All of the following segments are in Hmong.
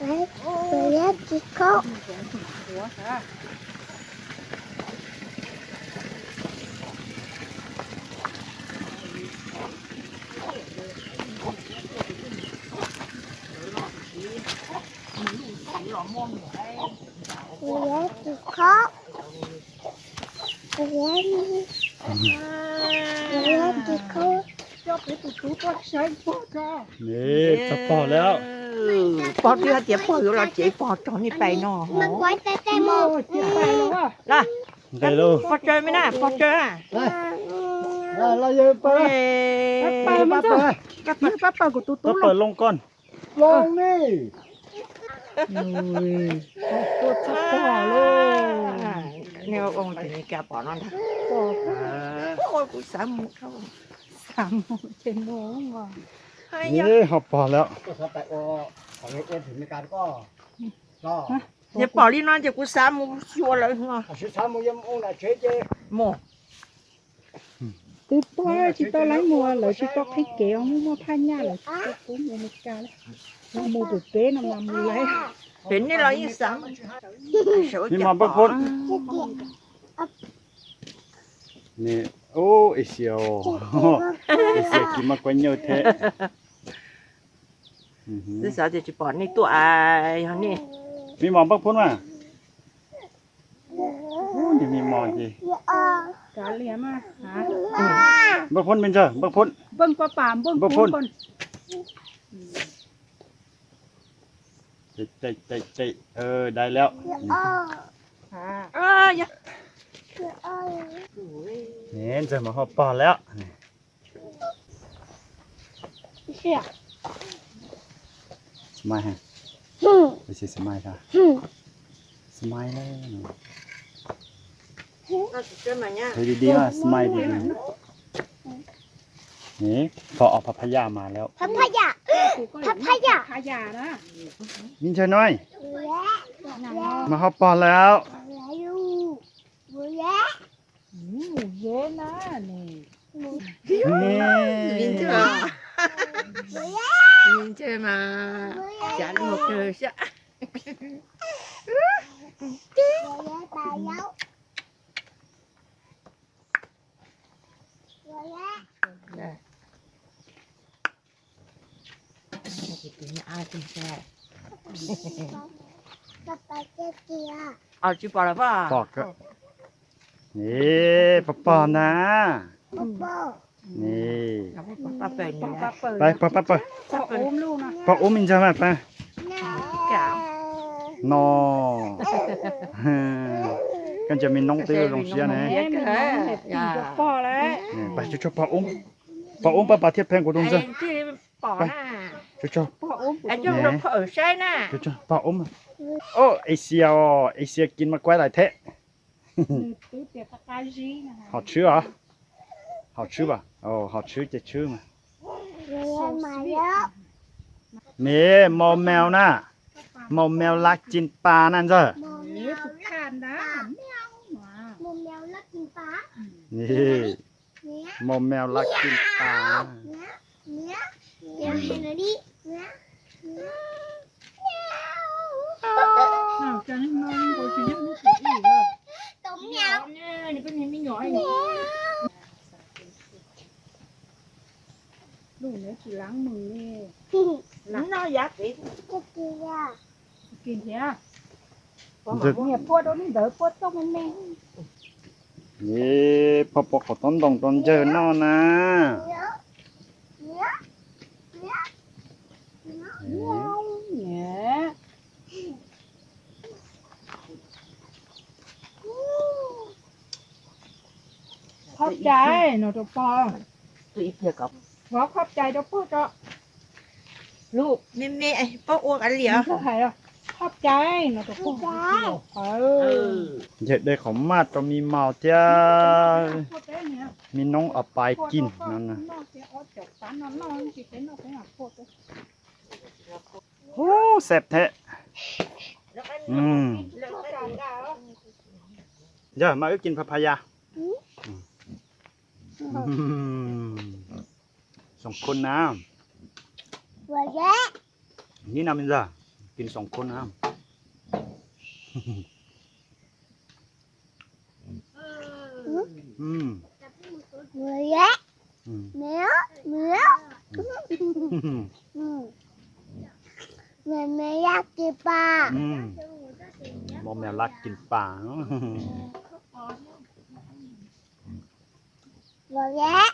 Kuv yab tsis khob. Kuv yab tsis khob. Kuv yab, kuv yab tsis khob. Txog pog lawm. Pog twb hais tias pog yuav los tsev, pog tso nej pais no. Nqes lauj. Pog tsaws me na, pog tsaws. Pab pawg, kuv tus tub pab pawg loo koj. Loo ne. Tuaj txog pog lauj. Neb ua ces neb kav pom no ntag. Kuv xav mus dhau. Xav mus ces mus. Ho pog lawm. Yog pom li no ces kuv xav mus xyuas lawm no. Mus. Twb pog tsis tau leej mus, lawv tsis tau qhib kev, muaj muaj phaj nyaj lawv tsis tau pub mus Meskas li. Mus pem peb no mas mus lawm. Pem nej los yeej xav. Me mos npawj phoob. Ub, Asia, Asia kis mas kuv nyuaj thiab. Twb xav tias tsis pom nej tuaj, yog nej. Me mos npawj phoob mas. Ub, niag me mos ces. Npawj phoob me ntxawg, npawj phoob. Npawj phoob. Dai lawm. Ntxawg mas ho pog lawm. Smile ha. Ua si smile ha. Smile na. Thấy đi đi ha, smile đi đi. Nè, pog, papaya mà lawm. Papaya. Papaya. Min Ntshaw Noi. Mas ho pog lawm. Min Ntshaw. Min Ntshaw mas cav luag kawg sab. Tsis pom lawm pog. Pog pog na. Pog pab pawg. Pog ub me ntxawg mas pab. No. Koj ntsia me noob twb zoo siab ne. Pog lawm. Pog ub, pog ub pab pab thiab pheej kuv tus ntxawg. Pog ub. Asia, Asia kis mas kuaj lais thiab. Hom tshwb os. Hom tshwb as, hom tshwb ces tshwb mas. Nè, màu mèo na. Màu mèo lá kim pa na ntxawg. Màu mèo lá kim pa. Lub no tsis leej mws li. Kis thiab. Niam pua rau ntawd pua txoj me me. Pog pua qhov tob ntoo rau ntsawg noj na. Khob cai no rau pog. Vov khob cai rau pog tso. Lub me me, pog ua kav liam. Khob cai no rau pog. Yawg de qhov maj rau me maus thiab me noob a pais kis no na. Hu, xeeb thiab. Yog mas wb kis papaya. Song khun na. Ni na me ntxawg. กินสองคนนะ อืม อืม อืม แมว แมว แมว แมวอยากกินปลา อืม บอกแมวรักกินปลา บอกแล้ว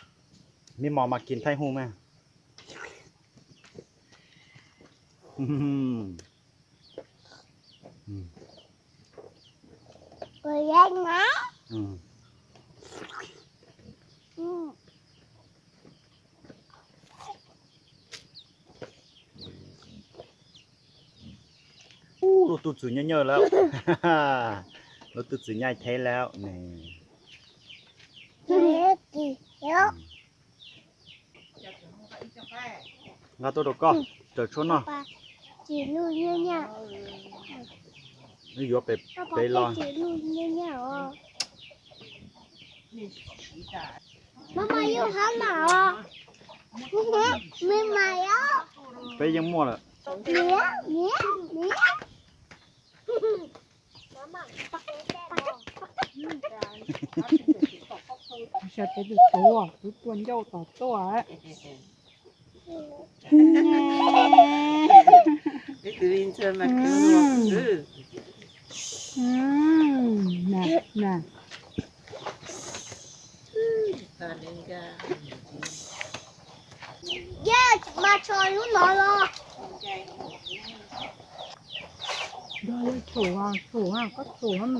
มีหมอมากินไทหู้ไหม อืม อืม บอกแล้วนะ อืม อืม Ub, lub tub txwv nyob nyob lawm. Lub tub txwv nyob theb lawm ne. Nqa tuaj rau koj, raws tshuaj noj. Yuav pem pem los. Peb yeej muaj lawm. Xyov peb tus tub, tub tua ncauj tom tuaj. Mas tso lub no los. Yog yog tshum, tshum, koj tshum.